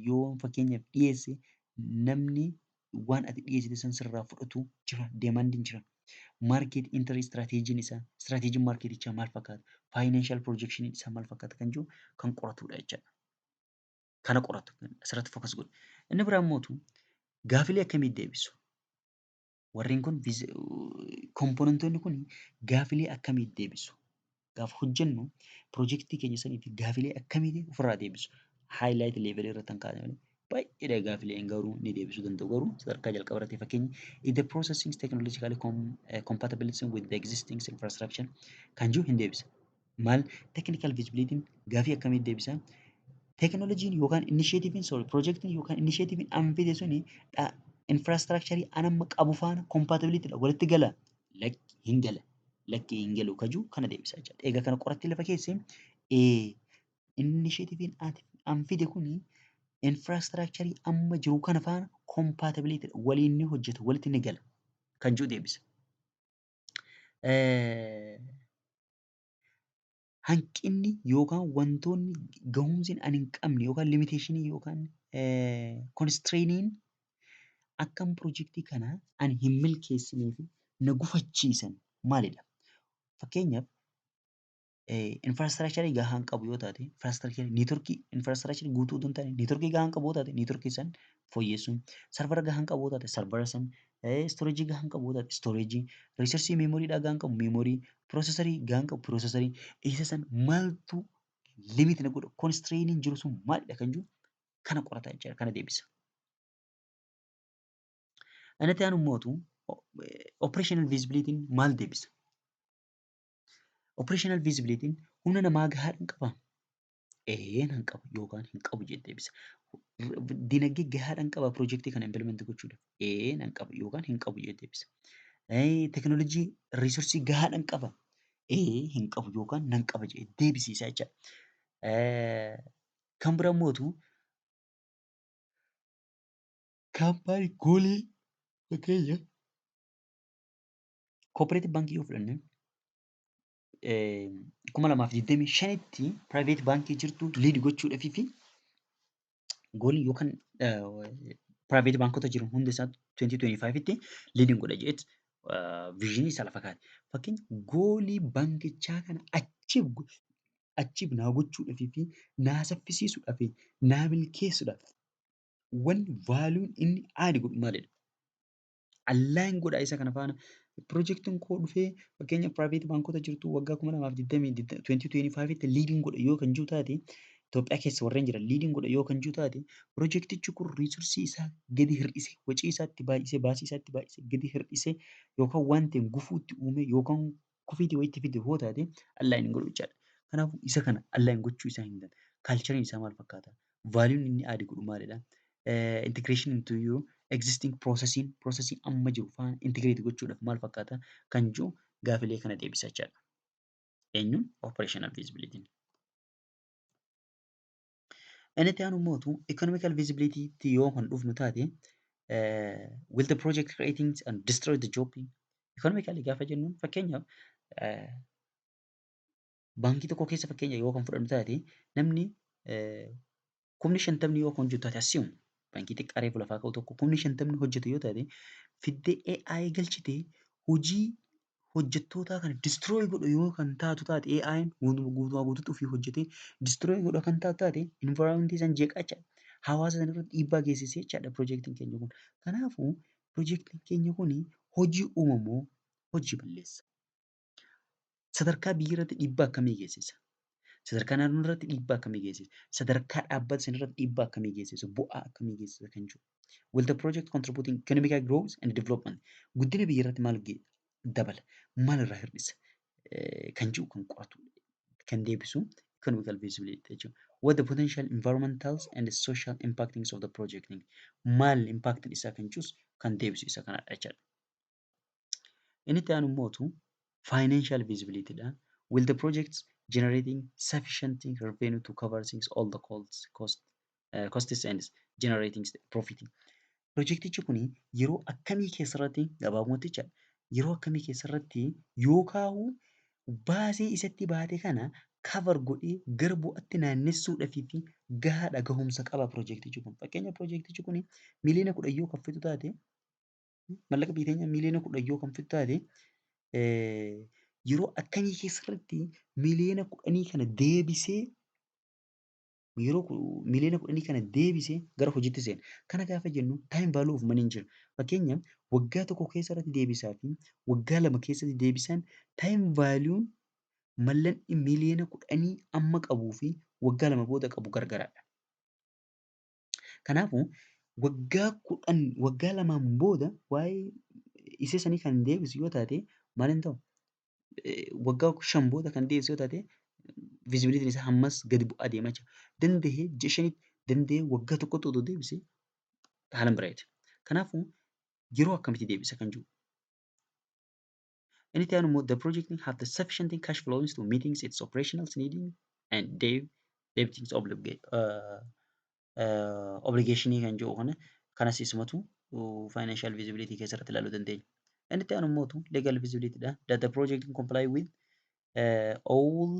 yoo fakkeenyaaf dhiyeesse, namni waan ati dhiyeessite san sirraa fudhatu jira, demandiin jira. Market entry strategyn isaa, strategyn marketichaa maal fakkaata? Financial projection isaa maal fakkaata kan jiru kan qoratudha jechaadha. Kana qoratu, asirratti focus godhu. Inni biraa immoo gaafilee akkamii deebisu? Warreen kun, componentoonni kun gaafilee akkamii deebisu? Gaafa hojjennu piroojeektii keenya saniif gaafilee akkamiitiin ofirraa deebisu? Highlight level irratti kan kaa'ame malee baay'eedha gaafileen garuu ni deebisuu danda'u, garuu sadarkaa jalqaba irratti fakkeenyi is the processing technologically compatible with the existing infrastructure kan jiru hin deebisa. Maal, technical feasibility gaafii akkamii deebisa? Teekinooloojiin yookaan initiativeiin, sorry, piroojeektiin yookaan initiativeiin an fide suni infrastructurii an amma qabu faana compatibilitydha, walitti gala, lakki hin gala, lakki hin galu ka jiru kana deebisa jechaadha. Egaa kana qorattee lafa keessee initiativeiin ati an fide kuni infrastructurii amma jiru kana faana compatibilitydha, waliin ni hojjeta, walitti ni gala kan jiru deebisa. Hanqinni yookaan wantoonni gahumsi ani hin qabne yookaan limitationii yookaan constraintiin akkan piroojeektii kana ani hin milkeessinee fi na gufachiisan maalidha? Fakkeenyaaf, infrastructurii gahaa hin qabu yoo taate, infrastructurii networkii, infrastructurii guutuu otoo hin taane networkii gahaa hin qabu yoo taate, networkii san fooyyessuun, servera gahaa hin qabu yoo taate servera san, storageii gahaa hin qabu yoo taate storageii, resourceii memorydhaa gahaa hin qabu memory, processorii gahaa hin qabu processorii, isa san maaltu limit na godha, constraintiin jiru sun maalidha kan jiru kana qorata jechaadha, kana deebisa. Inni itti aanu immoo operational feasibilityn maal deebisa? Operational feasibilityn humna namaa gahaa hin qabaa? Ee, nan qaba yookaan hin qabu jedhee deebisa. Dinagdee gahaadhaan qabaa piroojeektii kana implement gochuudhaaf? Ee, nan qaba yookaan hin qabu jedhee deebisa. Teekinooloojii resourceii gahaadhaan qabaa? Ee, hin qabu yookaan nan qaba jedhee deebisiisa jechaadha. Kan biraa immoo company goalii, fakkeenya cooperative baankii yoo fudhanne, 2025tti private baankii jirtu lead gochuudhaafii fi goalii yookaan private baankota jiran hunda isaa 2025tti leading godha jedheet visionii isaa lafa kaa'ate. Fakkeenya goalii baankichaa kana achieve naa gochuudhaafii fi naa saffisiisuudhaaf, naa milkeessuudhaaf wanni valueun inni add godhu maalidha? Align godhaa isa kana faana. Piroojeektiin koo dhufee fakkeenya private baankota jirtu waggaa 2025tti leading godha yoo kan jiru taate, Itoophiyaa keessa warreen jiran leading godha yoo kan jiru taate, piroojeektichi kun resourceii isaa gadi hir'isee, wacii isaatti baay'isee, baasii isaatti baay'isee gadi hir'isee yookaan waan ta'e gufuu itti uume yookaan kufiitii wayiitti fide yoo taate align hin godhu jechaadha. Kanaafuu isa kana align gochuu isaa hin danda'u. Cultureiin isaa maal fakkaata? Valueun inni add godhu maalidha? Integration into your existing processing amma jiru faana integrate gochuudhaaf maal fakkaata kan jiru gaafilee kana deebisa jechaadha. Eenyuun? Operational feasibility. Inni itti aanu immoo economical feasibility yoo kan dhufnu taate, will the project creating and destroy the job? Economically gaafa jennuun, fakkeenyaaf baankii tokko keessa fakkeenya yoo kan fudhannu taate, namni 50,000 yoo kan hojjetu taate, assume baankii xiqqaa reefu lafaa ka'u tokko 50,000 hojjetu yoo taate, fiddee AI galchitee hojii hojjettootaa kana destroy godhu yoo kan taatu taate, AI'n guutumaa guutuutti ofii hojjetee destroy godhu kan taatu taate, environment san jeeqaa jechaadha. Hawaasa sana irratti dhiibbaa geessisee jechaadha piroojeektiin keenya kun. Kanaafuu piroojeektiin keenya kun hojii uumamoo hojii balleessa? Sadarkaa biyya irratti dhiibbaa akkamii geessisa? Sadarkaa naannoo irratti dhiibbaa akkamii geessisa? Sadarkaa dhaabbata sana irratti dhiibbaa akkamii geessisa? Bu'aa akkamii geessisa kan jiru. Will the project contributing economic growth and development? Guddina biyya irratti maal dabala? Maal irraa hir'isa? Kan jiru kan qoratu, kan deebisu economical feasibility jechuudha. What the potential environmental and social impactings of the project? Maal impact isaa kan jirus kan deebisu isa kanadha jechaadha. Inni itti aanu immootu financial feasibility dha. Will the project generating sufficient revenue to cover things all the costs and generating profit? Pirojektichi kun yeroo akkamii keessarratti, gabaabumatti jechaadha, yeroo akkamii keessarratti yookaan baasii isatti baate kana cover godhee gara bu'aatti naannessuudhaaf fi gahaadha, gahumsa qaba pirojektichi kun? Fakkeenya, pirojektichi kun 10 miliyoona yoo kan fixu taate, mallaqa biyya keenya 10 miliyoona yoo kan fixu taate, yeroo akkamii keessatti 10 miliyoona kana deebisee, yeroo 10 miliyoona kana deebisee gara hojiitti seena? Kana gaafa jennu time value of money jira. Fakkeenyaaf, waggaa tokko keessatti deebisaa fi waggaa 2 keessatti deebisaan, time value'n mallaqni 10 miliyoona amma qabuu fi waggaa 2 booda qabu gargaradha. Kanaafuu waggaa 10, waggaa 2n booda waa'ee isa sanii kan deebisu yoo taate maal hin ta'u? Waggaa 5 booda kan deebisu yoo taate, feasibility'n isaa ammas gadi bu'aa deemaa jira. Danda'ee ji'a 5tti, danda'ee waggaa tokkotti otoo deebisee haalaan bareeda. Kanaafuu yeroo akkamitti deebisa kan jiru. Inni itti aanu immoo the project have the sufficient cash flows to meeting its operational needs and debiting obligation kan jiru kana, kanas isumatu financial feasibility keessatti ilaaluu dandeenya. Inni itti aanu immoo legal feasibility dha. That the project comply with all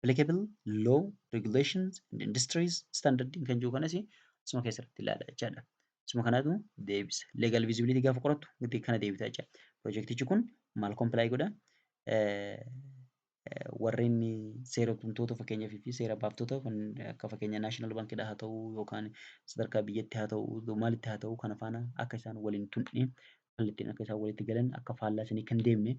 applicable law, regulations and industries standard kan jiru kanas isuma keessatti ilaala jechaadha. Isuma kanaatu deebisa. Legal feasibility gaafa qorattu kana deebita jechaadha. Pirojektichi kun maal comply godha? Warreen seera tumtoota fakkeenyaaf fi seera baaftota kan akka fakkeenya National Baankiidha haa ta'u, yookaan sadarkaa biyyatti haa ta'u, maalitti haa ta'u, kana faana akka isaan waliin tunne, kallattiin akka isaan walitti galan, akka faallaa sanii kan deemne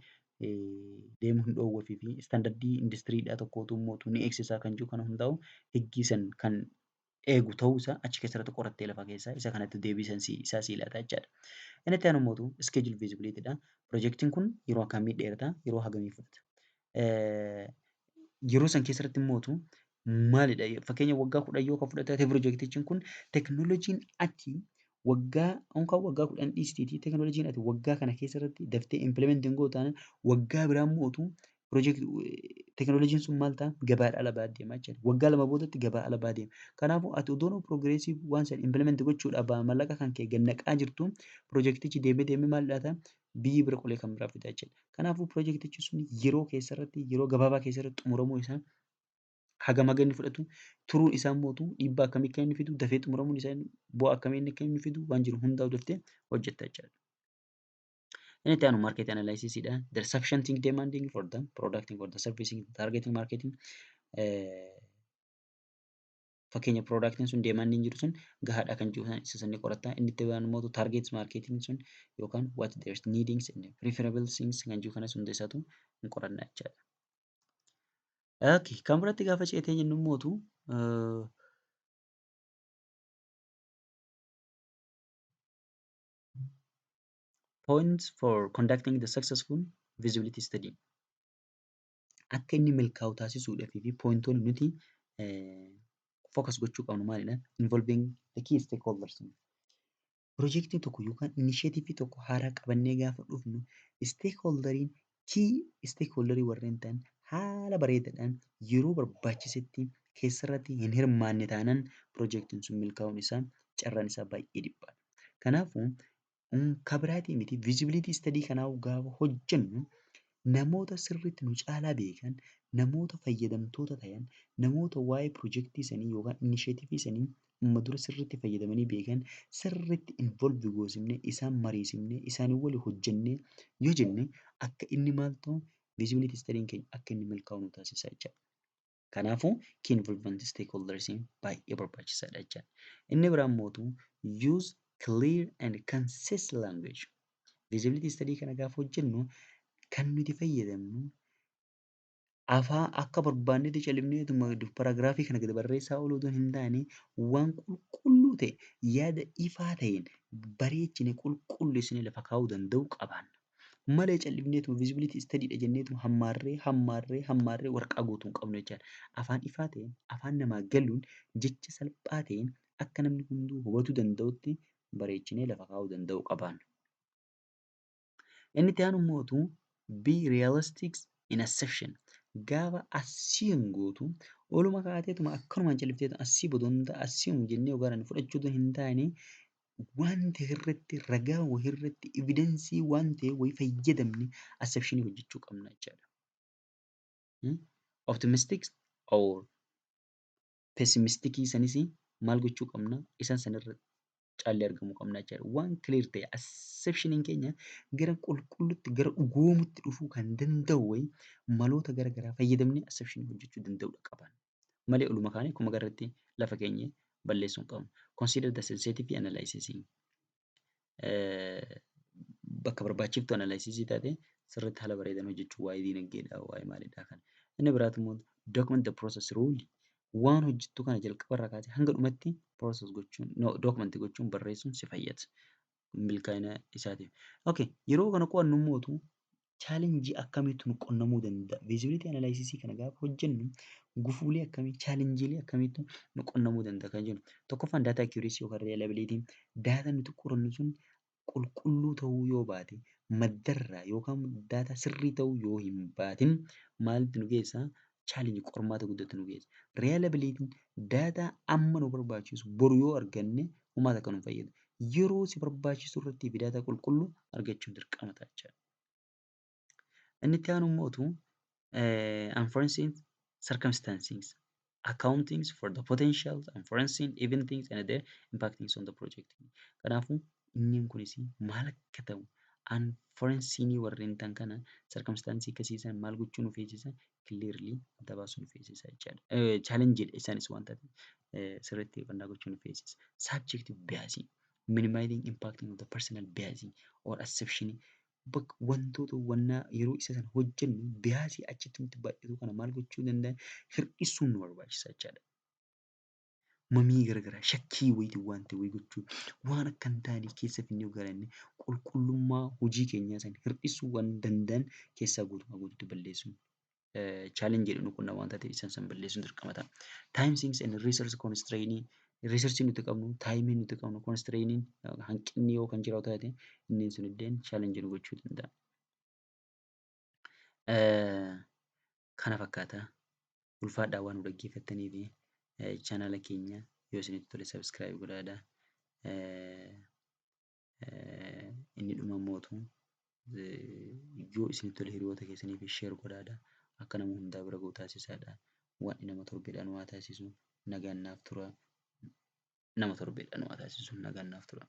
deemuu hin dhoowwafii fi standardii industryidhaa tokkootu immoo ni eegsisaa kan jiru kana hundaa'u higgiisan kan eegu ta'uu isaa achi keessatti qorattee lafa keessaa isa kanatti deebisan isaa sii laata jechaadha. Inni itti aanu immoo schedule feasibility dha. Pirojektiin kun yeroo akkamii dheerata? Yeroo hagamii fudhata? Yeroo san keessatti immoo maalidha? Fakkeenya, waggaa 10 yoo kan fudhate pirojektichi kun, teknooloojiin ati waggaa yookaan waggaa 10 dhiistiitii, teknooloojiin ati waggaa kana keessatti daftee implement hin gootu taanaan, waggaa biraa immoo teknooloojiin sun maal ta'a? Gabaadha ala ba'aa deema jechuudha. Waggaa 2 boodatti gabaa ala ba'aa deema. Kanaafuu ati odoo progressive waan sana implement gochuudhaaf mallaqa kan kee gad naqaa jirtu, pirojektichi deemee deemee maal ta'a? Biyyi bira qolee kan biraa fida jechuudha. Kanaafuu pirojektichi sun yeroo keessarratti, yeroo gabaabaa keessatti xumuramuu isaa, hagam haga inni fudhatu, turuun isaa immoo dhiibbaa akkamii akka inni fidu, dafee xumuramuun isaa bu'aa akkamii akka inni fidu, waan jiru hundaa daftee hojjetta jechuudha. Inni itti aanu market analysis dha. There is sufficient demanding for the product or the servicing targeting marketing. Fakkeenya, productiin sun demandiin jiru sun gahaadha kan jiru isa sanni qoratta. Inni itti aanu immoo target marketing sun yookaan what there's needings and preferable things kan jiru kanas hunda isaatu hin qoranna jechaadha. Okay, kan biratti gaafa ceetee jennu immootu points for conducting the successful feasibility study. Akka inni milkaa'u taasisuudhaaf fi pointoonni nuti focus gochuu qabnu maalidha? Involving the key stakeholders. Pirojektii tokko yookaan initiative tokko haaraa qabannee gaafa dhufnu, stakeholderiin, key stakeholderii warreen ta'an haala bareedaadhaan yeroo barbaachisetti keessarratti hin hirmaanne taanaan, pirojektiin sun milkaa'uun isaa carraan isaa baay'ee dhiphaadha. Kanaafuu kan biraatii miti, feasibility study kanaa gaafa hojjennu Namoota sirriitti nu caalaa beekan, namoota fayyadamtoota ta'an, namoota waa'ee piroojeektii sanii yookaan initiative sanii amma dura sirriitti fayyadamanii beekan sirriitti involve goosifnee, isaan mariisifnee, isaanii waliin hojjennee yoo jenne, akka inni maal ta'u, feasibility studyn keenya akka inni milkaa'u nu taasisa jechaadha. Kanaafuu key involvement stakeholders baay'ee barbaachisaadha jechaadha. Inni biraan mootu use clear and concise language. Feasibility study kana gaafa hojjennu kan nuti fayyadamnu afaan akka barbaannetti califneetuma paragraphii kana gadi barreessaa ooluu otoo hin taane, waan qulqulluu ta'e, yaada ifaa ta'een bareechinee qulqulleessinee lafa kaa'uu danda'uu qabaanna. Malee califneetuma feasibility studydha jenneetuma hammaarree hammaarree hammaarree waraqaa guutuu hin qabnu jechaadha. Afaan ifaa ta'een, afaan namaa galuun, jecha salphaa ta'een akka namni hunduu hubatuu danda'utti bareechinee lafa kaa'uu danda'uu qabaanna. Inni itti aanu immoo be realistic in assumption. Gaafa assume gootu oluma kaateetuma akkanumaan callifteetuma assume otoo hin assume jennee yookaan fudhachuu otoo hin taane, waan ta'e irratti, ragaa wayii irratti, evidence waan ta'e wayii fayyadamne assumption hojjechuu qabna jechaadha. Optimistic or pessimistic sanis maal gochuu qabna? Isaan sanirra caallee argamuu qabna jechaadha. Waan clear ta'e, assumptioniin keenya gara qulqulluutti, gara dhugoomutti dhufuu kan danda'u wayii maloota gara garaa fayyadamnee assumption hojjechuu danda'uudha qaban. Malee oluma kaanee akkuma agarretti lafa keenya balleessuu hin qabnu. Consider the sensitivity analysis. Bakka barbaachiftu analysis taate sirriitti haala bareedaan hojjechuu, waa'ee diinagdeedhaa, waa'ee maaliidhaa kana. Inni biraati immoo document the process rule. Waan hojjettu kana jalqabarraa kaasee hanga dhumatti process gochuun, document gochuun, barreessuun si fayyada milkaa'ina isaatiif. Okay, yeroo kana qo'annu immoo challenge akkamiitu nu qunnamuu danda'a? Feasibility analysis kana gaafa hojjennu gufuulee akkamii, challengeelee akkamiitu nu qunnamuu danda'a kan jennu. Tokkoffaan data accuracy yookaan reliability, data nuti qorannu sun qulqulluu ta'uu yoo baate, maddarraa yookaan data sirrii ta'uu yoo hin baatin maaltu nu geessaa? Challenge, qormaata guddaatu nu geessa. Reliability, data amma nu barbaachisu boru yoo arganne homaa takka nu hin fayyadu. Yeroo si barbaachisu irratti fi data qulqulluu argachuun dirqama ta'a jechaadha. Inni itti aanu immoo unforeseen circumstances, accounting for the potential unforeseen events and their impacting on the project. Kanaafuu inni kunis maal akka ta'u, unforeseen warreen ta'an kana, circumstance akkasii maal gochuu nu feesisa? Clearly adda baasuu nu feesisa jechaadha. Challenge isaanis waan ta'eef sirriitti hubannaa gochuu nu feesisa. Subjective bias, minimizing impact of the personal bias or assumption, bakka wantoota wannaa yeroo isa sana hojjennu biasii achitti nutti baay'atu kana maal gochuu danda'a, hir'isuun nu barbaachisa jechaadha. Mamii garaagaraa, shakkii wayiitiin waan ta'e wayii gochuu, waan akka hin taane keessa finnee galanne qulqullummaa hojii keenyaa sana hir'isuu waan danda'an keessaa guutumaa guutuutti balleessuun challenge nu qunnama waan taateef isaan sana balleessuun dirqama ta'a. Time sinks and resource constraint, resource nuti qabnu, time nuti qabnu constraint, hanqinni yoo kan jiraatu taate inni sun illee challenge nu gochuu danda'a. Kana fakkaata. Ulfaadhaa, waan nu dhaggeeffattaniif channela keenya yoo isinitti tole subscribe godhaadhaa. Inni dhuma mootu yoo isinitti tole hiriyoota keessaniif share godhaadhaa. Akka nama hundaa bira ga'u taasisaadha. Waan nama torbeedhaan waa taasisu, nagaan naaf tura. Nama torbeedhaan waa taasisu, nagaan naaf tura.